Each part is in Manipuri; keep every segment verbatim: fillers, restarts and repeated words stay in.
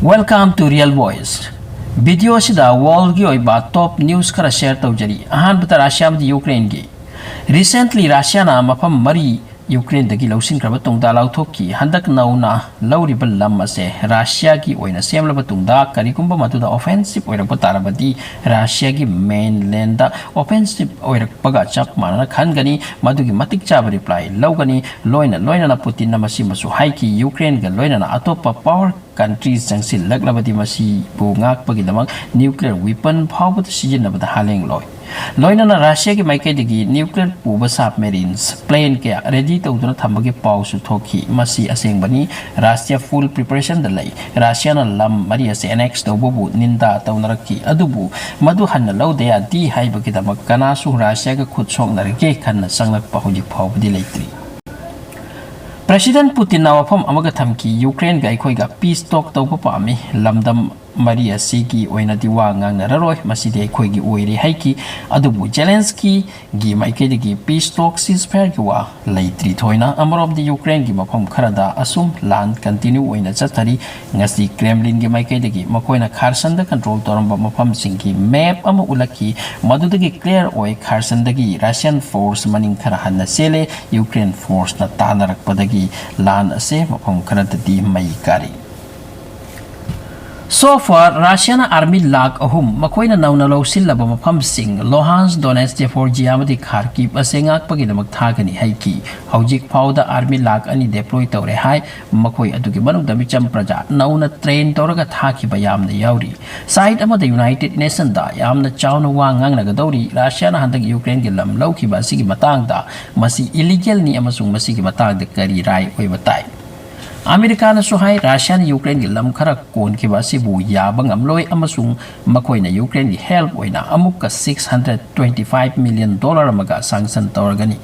Welcome to Real Voice. Video ꯑꯁꯤꯗ worldꯒꯤ ꯑꯣꯏꯕ top news ꯈꯔ share ꯇꯧꯖꯔꯤ꯫ ꯑꯍꯥꯟꯕꯗ ꯔꯁꯤꯌꯥ ꯑꯃꯗꯤ ꯌꯨꯀ꯭ꯔꯦꯟꯒꯤ꯫ Recently ꯔꯁꯤꯌꯥꯅ ꯃꯐꯝ ꯃꯔꯤ ꯌꯨꯀ꯭ꯔꯦꯟꯗꯒꯤ ꯂꯧꯁꯤꯟꯈ꯭ꯔꯕ ꯇꯨꯡꯗ ꯂꯥꯎꯊꯣꯛꯈꯤ꯫ ꯍꯟꯗꯛ ꯅꯧꯅ ꯂꯧꯔꯤꯕ ꯂꯝ ꯑꯁꯦ ꯔꯁꯤꯌꯥꯒꯤ ꯑꯣꯏꯅ ꯁꯦꯝꯂꯕ ꯇꯨꯡꯗ ꯀꯔꯤꯒꯨꯝꯕ ꯃꯗꯨꯗ offensive ꯑꯣꯏꯔꯛꯄ ꯇꯥꯔꯕꯗꯤ ꯔꯁꯤꯌꯥꯒꯤ mainlandꯗ offensive ꯑꯣꯏꯔꯛꯄꯒ ꯆꯞ ꯃꯥꯟꯅꯅ ꯈꯟꯒꯅꯤ꯫ ꯃꯗꯨꯒꯤ ꯃꯇꯤꯛ ꯆꯥꯕ reply ꯂꯧꯒꯅꯤ꯫ ꯂꯣꯏꯅ ꯂꯣꯏꯅꯅ ꯄꯨꯇꯤꯟꯅ ꯃꯁꯤꯃꯁꯨ ꯍꯥꯏꯈꯤ, ꯌꯨꯀ꯭ꯔꯦꯟꯒ ꯂꯣꯏꯅꯅ ꯑꯇꯣꯞꯄ power countries ꯆꯪꯁꯤꯜꯂꯛꯂꯕꯗꯤ ꯃꯁꯤꯕꯨ ꯉꯥꯛꯄꯒꯤꯗꯃꯛ nuclear weapon ꯐꯥꯎꯕꯗ ꯁꯤꯖꯤꯟꯅꯕꯗ ꯍꯥꯂꯦꯡꯂꯣꯏ꯫ ꯂꯣꯏꯅꯅ ꯔꯁꯤꯌꯥꯒꯤ ꯃꯥꯏꯀꯩꯗꯒꯤ nuclear ꯄꯨꯕ submarines, plane ꯀꯌꯥ ready ꯇꯧꯗꯨꯅ ꯊꯝꯕꯒꯤ ꯄꯥꯎꯁꯨ ꯊꯣꯛꯈꯤ꯫ ꯃꯁꯤ ꯑꯁꯦꯡꯕꯅꯤ꯫ ꯔꯁꯤꯌꯥ full preparationꯗ ꯂꯩ꯫ ꯔꯁꯤꯌꯥꯅ ꯂꯝ ꯃꯔꯤ ꯑꯁꯤ annex ꯇꯧꯕꯕꯨ ꯅꯤꯟꯗꯥ ꯇꯧꯅꯔꯛꯈꯤ, ꯑꯗꯨꯕꯨ ꯃꯗꯨ ꯍꯟꯅ ꯂꯧꯗ ꯌꯥꯗꯦ ꯍꯥꯏꯕꯒꯤꯗꯃꯛ ꯀꯅꯥꯁꯨ ꯔꯁꯤꯌꯥꯒ ꯈꯨꯠ ꯁꯣꯛꯅꯔꯒꯦ ꯈꯟꯅ ꯆꯪꯂꯛꯄ ꯍꯧꯖꯤꯛ ꯐꯥꯎꯕꯗꯤ ꯂꯩꯇ꯭ꯔꯤ꯫ President ꯄꯨꯇꯤꯟꯅ ꯋꯥꯐꯝ ꯑꯃꯒ ꯊꯝꯈꯤ, ꯌꯨꯀ꯭ꯔꯦꯟꯒ ꯑꯩꯈꯣꯏꯒ peace talk ꯇꯧꯕ ꯄꯥꯝꯃꯤ꯫ ꯂꯝꯗꯝ ꯃꯔꯤ ꯑꯁꯤꯒꯤ ꯑꯣꯏꯅꯗꯤ ꯋꯥ ꯉꯥꯡꯅꯔꯔꯣꯏ, ꯃꯁꯤꯗꯤ ꯑꯩꯈꯣꯏꯒꯤ ꯑꯣꯏꯔꯦ ꯍꯥꯏꯈꯤ꯫ ꯑꯗꯨꯕꯨ ꯖꯦꯂꯦꯟꯁꯀꯤꯒꯤ ꯃꯥꯏꯀꯩꯗꯒꯤ peace talk, ceasefire ꯒꯤ ꯋꯥ ꯂꯩꯇ꯭ꯔꯤ ꯊꯣꯏꯅ꯫ ꯑꯃꯔꯣꯝꯗ ꯌꯨꯀ꯭ꯔꯦꯟꯒꯤ ꯃꯐꯝ ꯈꯔꯗ ꯑꯁꯨꯝ ꯂꯥꯟ continue ꯑꯣꯏꯅ ꯆꯠꯊꯔꯤ꯫ ꯉꯁꯤ ꯀ꯭ꯔꯦꯝꯂꯤꯟꯒꯤ ꯃꯥꯏꯀꯩꯗꯒꯤ ꯃꯈꯣꯏꯅ ꯈꯥꯔꯁꯟꯗ control ꯇꯧꯔꯝꯕ ꯃꯐꯝꯁꯤꯡꯒꯤ map ꯑꯃ ꯎꯠꯂꯛꯈꯤ꯫ ꯃꯗꯨꯗꯒꯤ clear ꯑꯣꯏ, ꯈꯥꯔꯁꯟꯗꯒꯤ Russian force ꯃꯅꯤꯡ ꯈꯔ ꯍꯟꯅ ꯆꯦꯜꯂꯦ꯫ ꯌꯨꯀ꯭ꯔꯦꯟ forceꯅ ꯇꯥꯟꯅꯔꯛꯄꯗꯒꯤ ꯂꯥꯟ ꯑꯁꯦ ꯃꯐꯝ ꯈꯔꯗꯗꯤ ꯃꯩ ꯀꯥꯔꯤ꯫ So far, ꯔꯁꯤꯌꯥꯅ army ꯂꯥꯈ ꯑꯍꯨꯝ, ꯃꯈꯣꯏꯅ ꯅꯧꯅ ꯂꯧꯁꯤꯜꯂꯕ ꯃꯐꯝꯁꯤꯡ Luhansk, Donetsk, Zaporizhzhia ꯑꯃꯗꯤ Kharkiv ꯑꯁꯤ ꯉꯥꯛꯄꯒꯤꯗꯃꯛ ꯊꯥꯒꯅꯤ ꯍꯥꯏꯈꯤ꯫ ꯍꯧꯖꯤꯛ ꯐꯥꯎꯗ army ꯂꯥꯈ ꯑꯅꯤ deploy ꯇꯧꯔꯦ ꯍꯥꯏ꯫ ꯃꯈꯣꯏ ꯑꯗꯨꯒꯤ ꯃꯅꯨꯡꯗ ꯃꯤꯆꯝ ꯄ꯭ꯔꯖꯥ ꯅꯧꯅ train ꯇꯧꯔꯒ ꯊꯥꯈꯤꯕ ꯌꯥꯝꯅ ꯌꯥꯎꯔꯤ꯫ Side ꯑꯃꯗ United Nationꯗ ꯌꯥꯝꯅ ꯆꯥꯎꯅ ꯋꯥ ꯉꯥꯡꯅꯒꯗꯧꯔꯤ꯫ ꯔꯁꯤꯌꯥꯅ ꯍꯟꯗꯛ ꯌꯨꯀ꯭ꯔꯦꯟꯒꯤ ꯂꯝ ꯂꯧꯈꯤꯕ ꯑꯁꯤꯒꯤ ꯃꯇꯥꯡꯗ, ꯃꯁꯤ illegalꯅꯤ ꯑꯃꯁꯨꯡ ꯃꯁꯤꯒꯤ ꯃꯇꯥꯡꯗ ꯀꯔꯤ ꯔꯥꯏ ꯑꯣꯏꯕ ꯇꯥꯏ? ꯑꯃꯦꯔꯤꯀꯥꯅꯁꯨ ꯍꯥꯏ, ꯔꯁꯤꯌꯥꯅ ꯌꯨꯀ꯭ꯔꯦꯟꯒꯤ ꯂꯝ ꯈꯔ ꯀꯣꯟꯈꯤꯕ ꯑꯁꯤꯕꯨ ꯌꯥꯕ ꯉꯝꯂꯣꯏ ꯑꯃꯁꯨꯡ ꯃꯈꯣꯏꯅ ꯌꯨꯀ꯭ꯔꯦꯟꯒꯤ help ꯑꯣꯏꯅ ꯑꯃꯨꯛꯀ six hundred twenty five million dollar ꯑꯃꯒ sanction ꯇꯧꯔꯒꯅꯤ꯫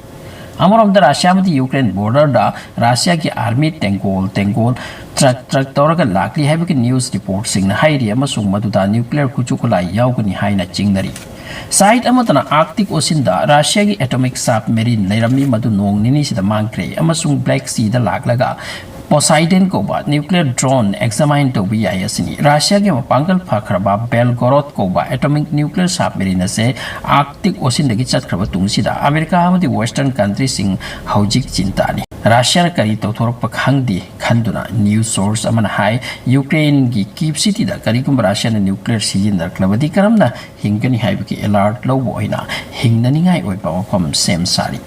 ꯑꯃꯔꯣꯝꯗ ꯔꯁꯤꯌꯥ ꯑꯃꯗꯤ ꯌꯨꯀ꯭ꯔꯦꯟ borderꯗ ꯔꯁꯤꯌꯥꯒꯤ army ꯇꯦꯡꯒꯣꯜ ꯇꯦꯡꯒꯣꯜ, truck truck ꯇꯧꯔꯒ ꯂꯥꯛꯂꯤ ꯍꯥꯏꯕꯒꯤ news reportꯁꯤꯡꯅ ꯍꯥꯏꯔꯤ ꯑꯃꯁꯨꯡ ꯃꯗꯨꯗ nuclear ꯈꯨꯠꯁꯨ ꯈꯨꯠꯂꯥꯏ ꯌꯥꯎꯒꯅꯤ ꯍꯥꯏꯅ ꯆꯤꯡꯅꯔꯤ꯫ Side ꯑꯃꯗꯅ Arctic Oceanꯗ ꯔꯁꯤꯌꯥꯒꯤ atomic submarine ꯂꯩꯔꯝꯃꯤ, ꯃꯗꯨ ꯅꯣꯡ ꯅꯤꯅꯤꯁꯤꯗ ꯃꯥꯡꯈ꯭ꯔꯦ ꯑꯃꯁꯨꯡ Black Seaꯗ ꯂꯥꯛꯂꯒ Poseidon ꯀꯧꯕ nuclear drone examine ꯇꯧꯕ ꯌꯥꯏ ꯑꯁꯤꯅꯤ꯫ ꯔꯁꯤꯌꯥꯒꯤ ꯃꯄꯥꯡꯒꯜ ꯐꯈ꯭ꯔꯕ Belgorod ꯀꯧꯕ atomic nuclear submarine ꯑꯁꯦ Arctic Oceanꯗꯒꯤ ꯆꯠꯈ꯭ꯔꯕ ꯇꯨꯡꯁꯤꯗ ꯑꯃꯦꯔꯤꯀꯥ ꯑꯃꯗꯤ Western countryꯁꯤꯡ ꯍꯧꯖꯤꯛ ꯆꯤꯟꯇꯥꯅꯤ꯫ ꯔꯁꯤꯌꯥꯅ ꯀꯔꯤ ꯇꯧꯊꯣꯔꯛꯄ ꯈꯪꯗꯦ ꯈꯟꯗꯨꯅ news source ꯑꯃꯅ ꯍꯥꯏ, ꯌꯨꯀ꯭ꯔꯦꯟꯒꯤ Kyiv cityꯗ ꯀꯔꯤꯒꯨꯝꯕ ꯔꯁꯤꯌꯥꯅ nuclear ꯁꯤꯖꯤꯟꯅꯔꯛꯂꯕꯗꯤ ꯀꯔꯝꯅ ꯍꯤꯡꯒꯅꯤ ꯍꯥꯏꯕꯒꯤ alert ꯂꯧꯕ ꯑꯣꯏꯅ ꯍꯤꯡꯅꯅꯤꯡꯉꯥꯏ ꯑꯣꯏꯕ ꯃꯐꯝ ꯁꯦꯝ ꯁꯥꯔꯤ꯫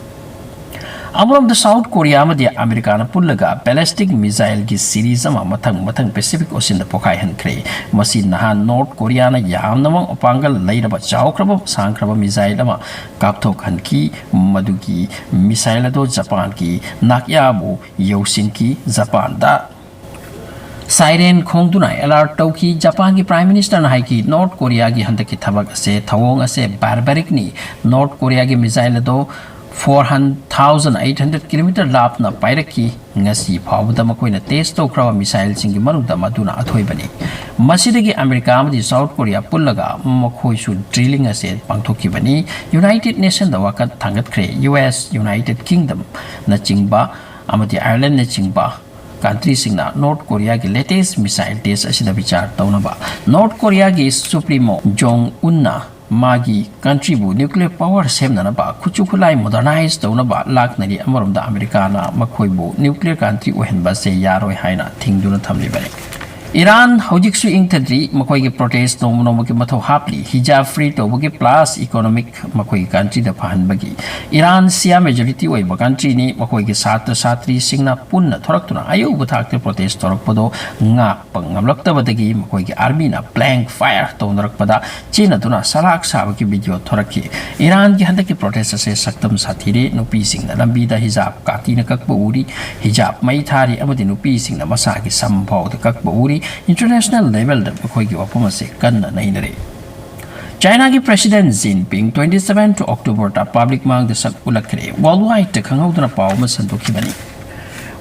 ꯑꯃꯔꯣꯝꯗ ꯁꯥꯎꯠ ꯀꯣꯔꯤꯌꯥ ꯑꯃꯗꯤ ꯑꯃꯦꯔꯤꯀꯥꯅ ꯄꯨꯜꯂꯒ ballistic missileꯒꯤ series ꯑꯃ ꯃꯊꯪ ꯃꯊꯪ Pacific Oceanꯗ ꯄꯣꯈꯥꯏꯍꯟꯈ꯭ꯔꯦ꯫ ꯃꯁꯤ ꯅꯍꯥꯟ ꯅꯣꯔꯠ ꯀꯣꯔꯤꯌꯥꯅ ꯌꯥꯝꯅ ꯃꯑꯣꯡ ꯃꯄꯥꯡꯒꯜ ꯂꯩꯔꯕ ꯆꯥꯎꯈ꯭ꯔꯕ ꯁꯥꯡꯈ꯭ꯔꯕ missile ꯑꯃ ꯀꯥꯞꯊꯣꯛꯍꯟꯈꯤ꯫ ꯃꯗꯨꯒꯤ missile ꯑꯗꯨ ꯖꯄꯥꯟꯒꯤ ꯅꯥꯛꯌꯥꯕꯨ ꯌꯧꯁꯤꯟꯈꯤ꯫ ꯖꯄꯥꯟꯗ siren ꯈꯣꯡꯗꯨꯅ alert ꯇꯧꯈꯤ꯫ ꯖꯄꯥꯟꯒꯤ Prime Ministerꯅ ꯍꯥꯏꯈꯤ, ꯅꯣꯔꯠ ꯀꯣꯔꯤꯌꯥꯒꯤ ꯍꯟꯗꯛꯀꯤ ꯊꯕꯛ ꯑꯁꯦ, ꯊꯧꯑꯣꯡ ꯑꯁꯦ barbaricꯅꯤ꯫ ꯅꯣꯔꯠ ꯀꯣꯔꯤꯌꯥꯒꯤ missile ꯑꯗꯨ four thousand eight hundred kilometer ꯂꯥꯞꯅ ꯄꯥꯏꯔꯛꯈꯤ꯫ ꯉꯁꯤ ꯐꯥꯎꯕꯗ ꯃꯈꯣꯏꯅ test ꯇꯧꯈ꯭ꯔꯕ missileꯁꯤꯡꯒꯤ ꯃꯅꯨꯡꯗ ꯃꯗꯨꯅ ꯑꯊꯣꯏꯕꯅꯤ꯫ ꯃꯁꯤꯗꯒꯤ ꯑꯃꯦꯔꯤꯀꯥ ꯑꯃꯗꯤ ꯁꯥꯎꯠ ꯀꯣꯔꯤꯌꯥ ꯄꯨꯜꯂꯒ ꯃꯈꯣꯏꯁꯨ drilling ꯑꯁꯦ ꯄꯥꯡꯊꯣꯛꯈꯤꯕꯅꯤ꯫ United Nationꯗ ꯋꯥꯀꯠ ꯊꯥꯡꯒꯠꯈ꯭ꯔꯦ꯫ ꯌꯨ ꯑꯦꯁ, United Kingdomꯅꯆꯤꯡꯕ ꯑꯃꯗꯤ Irelandꯅꯆꯤꯡꯕ countryꯁꯤꯡꯅ ꯅꯣꯔꯠ ꯀꯣꯔꯤꯌꯥꯒꯤ latest missile test ꯑꯁꯤꯗ ꯕꯤꯆꯥꯔ ꯇꯧꯅꯕ꯫ ꯅꯣꯔꯠ ꯀꯣꯔꯤꯌꯥꯒꯤ supremo Jong Unꯅ ꯃꯥꯒꯤ countryꯕꯨ nuclear power ꯁꯦꯝꯅꯅꯕ ꯈꯨꯠꯁꯨ ꯈꯨꯠꯂꯥꯏ modernize ꯇꯧꯅꯕ ꯂꯥꯛꯅꯔꯤ꯫ ꯑꯃꯔꯣꯝꯗ ꯑꯃꯦꯔꯤꯀꯥꯅ ꯃꯈꯣꯏꯕꯨ nuclear country ꯑꯣꯏꯍꯟꯕ ꯑꯁꯦ ꯌꯥꯔꯣꯏ ꯍꯥꯏꯅ ꯊꯤꯡꯗꯨꯅ ꯊꯝꯂꯤꯕꯅꯤ꯫ ꯏꯔꯥꯟ ꯍꯧꯖꯤꯛꯁꯨ ꯏꯪꯊꯗ꯭ꯔꯤ꯫ ꯃꯈꯣꯏꯒꯤ protest ꯅꯣꯡꯃ ꯅꯣꯡꯃꯒꯤ ꯃꯊꯧ ꯍꯥꯞꯂꯤ꯫ Hijab free ꯇꯧꯕꯒꯤ plus economic ꯃꯈꯣꯏꯒꯤ countryꯗ ꯐꯍꯟꯕꯒꯤ꯫ ꯏꯔꯥꯟ ꯁꯤꯌꯥ majority ꯑꯣꯏꯕ countryꯅꯤ꯫ ꯃꯈꯣꯏꯒꯤ ꯁꯥꯇ꯭ꯔ ꯁꯥꯇ꯭ꯔꯤꯁꯤꯡꯅ ꯄꯨꯟꯅ ꯊꯣꯔꯛꯇꯨꯅ ꯑꯌꯧꯕ ꯊꯥꯛꯇ protest ꯇꯧꯔꯛꯄꯗꯣ ꯉꯥꯛꯄ ꯉꯝꯂꯛꯇꯕꯗꯒꯤ ꯃꯈꯣꯏꯒꯤ armyꯅ blank fire ꯇꯧꯅꯔꯛꯄꯗ ꯆꯦꯟꯅꯗꯨꯅ ꯁꯂꯥꯛ ꯁꯥꯕꯒꯤ video ꯊꯣꯔꯛꯈꯤ꯫ ꯏꯔꯥꯟꯒꯤ ꯍꯟꯗꯛꯀꯤ protest ꯑꯁꯦ ꯁꯛꯇꯝ ꯁꯥꯊꯤꯔꯦ꯫ ꯅꯨꯄꯤꯁꯤꯡꯅ ꯂꯝꯕꯤꯗ hijab ꯀꯥꯇꯤꯅ ꯀꯛꯄ ꯎꯔꯤ, hijab ꯃꯩ ꯊꯥꯔꯤ ꯑꯃꯗꯤ ꯅꯨꯄꯤꯁꯤꯡꯅ ꯃꯁꯥꯒꯤ ꯁꯝ ꯐꯥꯎꯗ ꯀꯛꯄ ꯎꯔꯤ꯫ International levelꯗ ꯃꯈꯣꯏꯒꯤ ꯋꯥꯐꯝ ꯑꯁꯦ ꯀꯟꯅ ꯅꯩꯅꯔꯦ꯫ ꯆꯥꯏꯅꯥꯒꯤ President Xi Jinping twenty seven to Octoberꯗ public ꯃꯥꯡꯗ ꯁꯛ ꯎꯠꯂꯛꯈ꯭ꯔꯦ꯫ Worldwideꯇ ꯈꯪꯍꯧꯗꯅ ꯄꯥꯎ ꯑꯃ ꯁꯟꯗꯣꯛꯈꯤꯕꯅꯤ꯫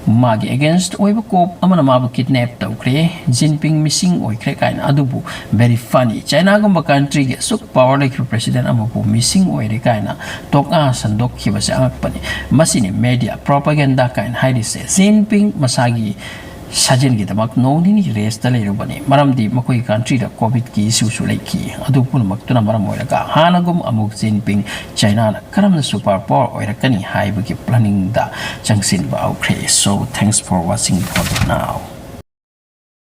ꯃꯥꯒꯤ against ꯑꯣꯏꯕ cop ꯑꯃꯅ ꯃꯥꯕꯨ kidnap ꯇꯧꯈ꯭ꯔꯦ, ꯖꯤꯟꯄꯤꯡ missing ꯑꯣꯏꯈ꯭ꯔꯦ ꯀꯥꯏꯅ꯫ ꯑꯗꯨꯕꯨ very funny, ꯆꯥꯏꯅꯥꯒꯨꯝꯕ countryꯒꯤ ꯑꯁꯨꯛ power ꯂꯩꯈꯤꯕ president ꯑꯃꯕꯨ missing ꯑꯣꯏꯔꯦ ꯀꯥꯏꯅ ꯇꯣꯛꯉꯥ ꯁꯟꯗꯣꯛꯈꯤꯕꯁꯦ ꯑꯉꯛꯄꯅꯤ꯫ ꯃꯁꯤꯅꯤ media propaganda ꯀꯥꯏꯅ ꯍꯥꯏꯔꯤꯁꯦ꯫ ꯖꯤꯟꯄꯤꯡ ꯃꯁꯥꯒꯤ ꯁꯥꯖꯦꯜꯒꯤꯗꯃꯛ ꯅꯣꯡ ꯅꯤꯅꯤ restꯇ ꯂꯩꯔꯨꯕꯅꯤ, ꯃꯔꯝꯗꯤ ꯃꯈꯣꯏꯒꯤ countryꯗ covidꯀꯤ issueꯁꯨ ꯂꯩꯈꯤ꯫ ꯑꯗꯨ ꯄꯨꯝꯅꯃꯛꯇꯨꯅ ꯃꯔꯝ ꯑꯣꯏꯔꯒ ꯍꯥꯟꯅꯒꯨꯝ ꯑꯃꯨꯛ ꯖꯤꯟꯄꯤꯡ ꯆꯥꯏꯅꯥꯅ ꯀꯔꯝꯅ super power ꯑꯣꯏꯔꯛꯀꯅꯤ ꯍꯥꯏꯕꯒꯤ planningꯗ ꯆꯪꯁꯤꯟꯕ ꯍꯧꯈ꯭ꯔꯦ꯫ So, thanks for watching for now꯫